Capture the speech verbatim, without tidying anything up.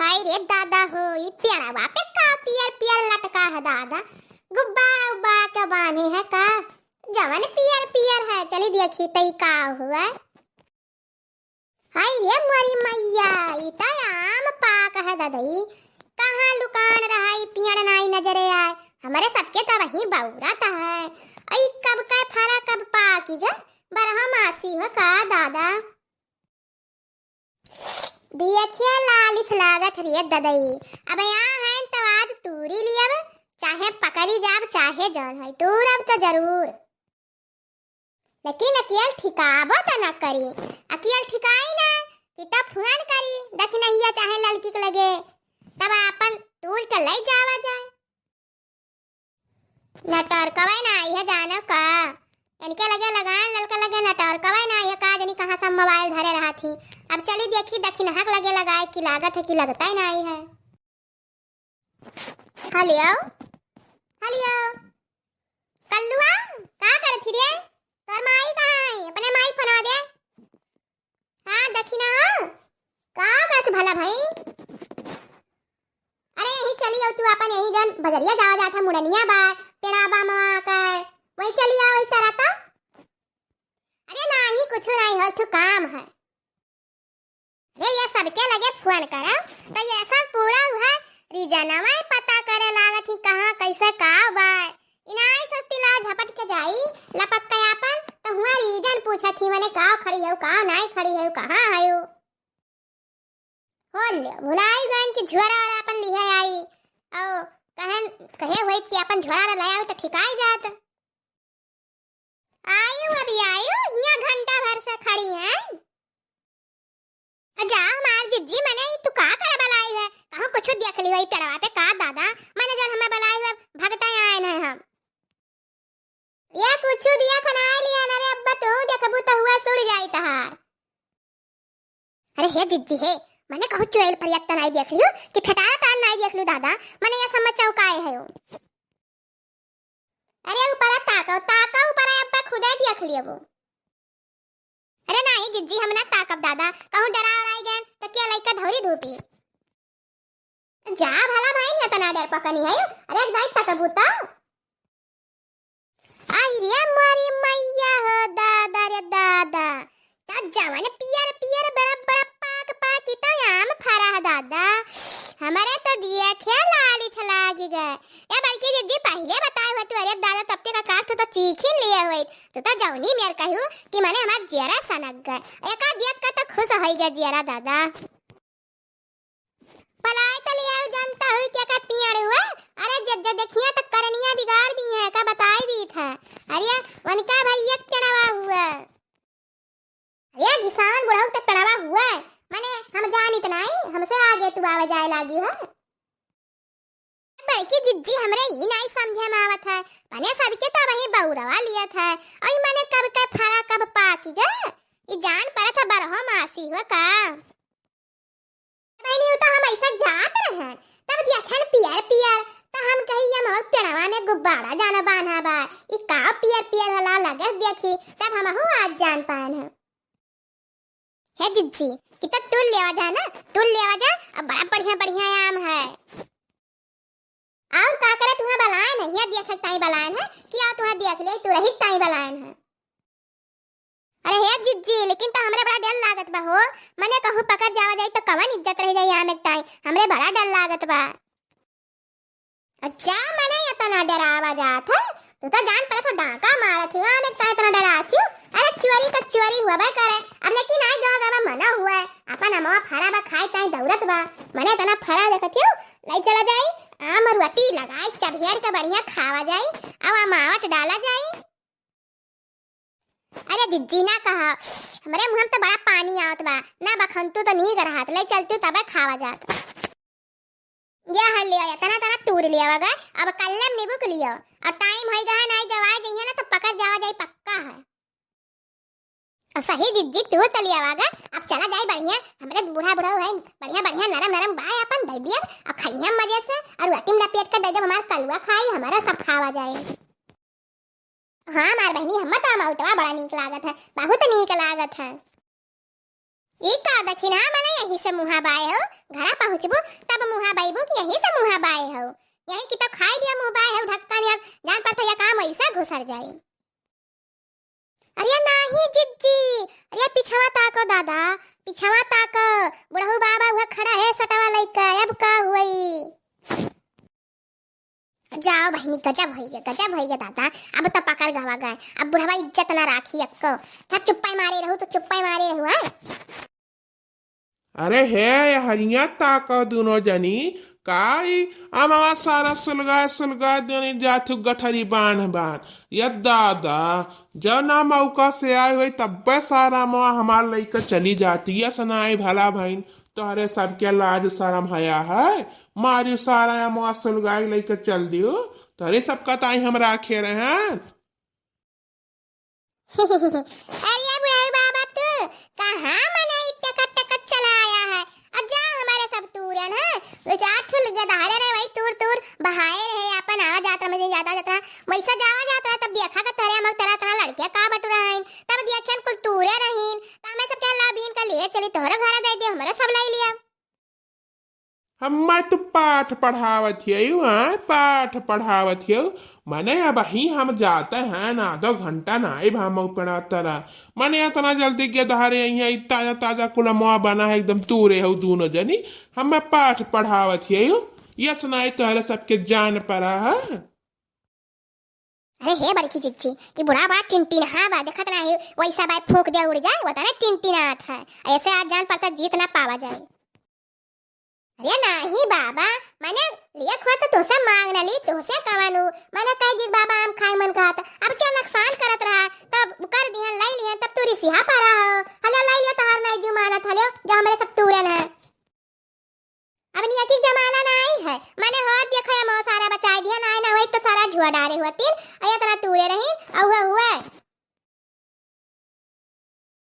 हाय रे दादा हो, ई पेड़वा पे का पियर पियर लटका है दादा? गुब्बारा उब्बारा के बान्हे है का? जवन पियर पियर है, चली देखी तई का हुआ। हाय रे मोरी मैया, ई त आम पाक है ददई। कहाँ लुकान रहा, ई पियड़ नाई नजरे आए। हमरे सबके त वही बौरत है। ई कब के फरा, कब पाकी गे? बरहा मासी हो का दादा? देखिए लालिच लागत रे ददई। अब यहाँ हैं त आज तूरी लियब, चाहे पकड़ी जाब, चाहे जौन है, तूरब त जरूर। लेकिन अकियल ठिकाबो त न करी, अकियल ठिकाई ना कि तब फोन करी दखिनहिया चाहे लड़की के लगे, तब आपन तूर के लई जावा जाए। नटरकवै ना आई है जानो का, इनके लगे लगान ललका लगे नटरकवै ना आई है का, जनी कहाँ सब मोबाइल धरे रहा थी। अब चली देखी दखिनहक लगे लगाए कि लागत है कि लगता ही ना आई है। हेलो, हेलो, कल्लुआ, का करत ही रे? तोर माई कहाँ है? अपने माई फोनवा दे। हाँ, दखिना हो। का करत भला भाई? अरे, यही चली आओ तू अपन, यही जन बजरिया जावा जात है, मुड़निया बा, पेड़ा बा मवा का, वही चली आओ, वही तरह तो। अरे, नाही, कुछ नाही हो, तू काम है। अरे, ये सबके लगे फोन करब, त ये सब पूरा हुआ रीजनवा पता करे लागत ही, कहाँ, कैसे, का बा। इनाई सस्ती ला झपट के जाई, लपक के आपन, त हुआ रीजन पूछत ही, मने का खड़ी हऊ, का नाई खड़ी हऊ, कहाँ हऊ? हो ले, भुलाई गइन कि झोरा वाला आपन लिहे आई, औ कहन, कहे होइत कि आपन झोरा वाला ले आओ त ठिकाई जात। आयु अभी आयु, हियाँ घंटा भर से खड़ी हैं। आ जा हमार जिज्जी, मने ई तू का करे बलाई है? कहूँ कुछ देख ली होई पेड़वा पे का दादा? मने जन हमें बलाई है, भगता आए नहीं हम। ये कुछ देख ना लिया ना रे अब्बा, तू देखबू तो हुआ सुड़ जाई तहार। अरे हे जिज्जी हे, मने कहूँ चुड़ैल परियत्ता नाई देख लियो कि फेटारा टान नाई देख लियो दादा, मने ये समझ चौकाए है। अरे ऊपरा ताको, ताको ऊपरा, अब्बा खुदे देख लियो वो। अरे नाही जिज्जी, हम ना ताकब दादा, कहूँ डरा उराई गए तो क्या लइका धौरी धूपी? जा भला भाई, नहीं तो ना डर पकनी है। अरे एक दाई ताकबू तो। आई रे मोरी मैया हो दादा रे दादा, त जवन पियर पियर बड़ा बड़ा पाक पाकी त आम फरा है दादा। हमरे त देखे लालिच लागी गए। ए बड़की दीदी, पहिले बताए हुआ तू, अरे दादा, तब ते का काट तो चीखिन लिए हुए। तू त जौनी मेर कहू कि मने हमार जियरा सनक गए। एका देख के त खुश होई गए जियरा दादा। पलाए त लियाऊ जानता हुई क्या का पियाड़ हुआ? अरे जज्जा देखिया त करनिया बिगाड़ दी है, का बताई दी था। अरे उनका भैया केड़वा हुआ। अरे घिसावन बुढ़ऊ त केड़वा हुआ। मने हम जानित नाई, हमसे आगे तू आवे जाए लागी हो। बड़की जिज्जी हमरे ई नाई समझे में आवत है। मने सबके त वही बौरवा लियत है। अई मने कब के फरा कब पाकी गे। ई जान परत है बरहो मासी हुआ का। बहनी, उ तो हम ऐसा जात रहन, तब देखन पियर पियर, त हम कही, "ये मौत पेड़वा में गुब्बारा जाना बान्हा बा, ई का पियर पियर होला लगे देखी," तब हमहू आज जान पान है। हे जिज्जी, कि तो तू लेवा जा ना, तू लेवा जा, अब बड़ा बढ़िया बढ़िया आम है। और का करे तुहा बलायन है, हिया देखे ताई बलायन है, कि आ तुहा देख ले, तू रही ताई बलायन है। अरे हे जिज्जी, लेकिन तो हमरे बड़ा डर लागत बा हो, मने कहूँ पकड़ जावा जाई तो कवन इज्जत रह जाई आम एक ताई, हमरे बड़ा डर लागत बा। अच्छा, मने इतना डरावा जात है, तू तो जान पड़े तो डाका मारत हो, आम एक ताई इतना डरात हो। अरे चोरी तो चोरी हुआ करे, अब लेकिन आई गवा गवा मना हुआ है, अपन अमवा फरा बा खाए ताई दौड़त बा, मने इतना फरा देखत हो, लाई चला जाई, आम और रोटी लगाई, चबेड़ के बढ़िया खावा जाई, अब अमावट डाला जाई। अरे जिज्जी ना कहा, हमरे मुँह में तो बड़ा पानी आवत बा, ना बखंतू तो नीक रहत, ले चलतू तबे खावा जात। या हर लियो, या तना तना तूर लियो अगर, अब कल्लम नींबू के लियो, और टाइम होई गया ना, जवाई जइहे ना तो पकड़ जावा जाई पक्का है। अब सही जिज्जी तू तो लियो अगर, अब चला जाई बढ़िया, हमरे बूढ़ा बूढ़ा है, बढ़िया बढ़िया नरम नरम बाय अपन दे दिया, और खाइए मजे से, और रोटी में लपेट के दे दे, हमार कलुआ खाई, हमारा सब खावा जाए। हाँ, हमार बहनी, हम तो अमौटवा बड़ा नीक लागत है, बहुत नीक लागत है। ई का दखिनहा मने यही से मुँहा बाए हो? घरा पहुँचबू तब मुँहा बाइबू कि यही से मुँहा बाए हो? यही कि तो खाई लिया मुँह बाए हो ढक्कन या जान पड़ता या काम वैसा घुसर जाई। अरे नाही जिज्जी, अरे पिछवा ताको दादा, पिछवा ताको, बुढ़ऊ बाबा उहे खड़ा है सटवा लइका, अब का हुई? जाओ बहिनी, गजब होइगे, गजब होइगे दादा, अब तो पकड़ गवा गए, अब बुढ़वा इज्जत ना राखी अक्को। अच्छा चुप्पे मारे रहू तो चुप्पे मारे रहू, हैं? अरे हे, हरिया ताको दुनो जनी, का ई अमवा सारा सुलगा सुलगा देनी जाथू गठरी बांध बांध। ये दादा, जब ना मौका से आए हुए तब्बे सारा अमवा हमार लइका चली जाती। ये सनाई भला भइन, तोहरे सबके लाज शरम हया है? मारियो सारा अमवा सुलगाई लइका चल दियो, तोहरे सबका ताई हम राखे रहन। अरे बुढ़ऊ बाबा तू कहाँ मने ई टकट टकट चला आया है? और जा हमारे सब तूरन है, वैसे आठ ठुल गदहारे रहे वही तूर तूर बहाए रहे अपन आवा जात रहा, मशीन जाता जात रहा, वैसा जावा जात रहा तब देखा का तोरे हम तरह तरह लड़के का बटुरा हइन, तब देखन कुल तूरे रहीन, तो हमें सब कहला बीन का लिए चली तोहरो घर दे दे, हमारे सब लाई लिया। हम्मे तो पाठ पढ़ावत हियउ, आय, पाठ पढ़ावत हियउ। मने अबहीं हम जाते हैं, आधो घंटा नाई भा मऊ पड़ा तरा। मने इतना जल्दी गदहारे अइहें, ताजा ताजा कुलमवा बना है, एकदम तूरे हउ दूनो जनी। हम्मे पाठ पढ़ावत हियउ, यस नाई तोहरे सबके जान परा है। अरे हे बड़की जिज्जी, ई बुढ़ा बड़ा टिनटिनहा बा, देखत नाही वैसा बाय फूंक दे उड़ जाए, वतने टिनटिनात है। ऐसे आज जान पड़ता जीत ना पावा जाए। अरे नाही बाबा, मने लिए खुआ तो तोसे मांग न ली, तोसे कवन उ? मने कह जीत बाबा हम खाए मन कहत, अब क्या नुकसान करत रहा, तब कर दिहन, लाई लिहन, तब तू रिसिहा पा रहा हो। हलो लाई लियो तहार नहीं जू मानत हलो, जो हमरे सब तूरन है। अब नियति के जमाना नाई है, मने होत देखो या मो सारा बचाई दिया, नाई ना होई तो सारा झुआ डारे हुआ तीन, अये तना तूरे रही, अउहे हुए।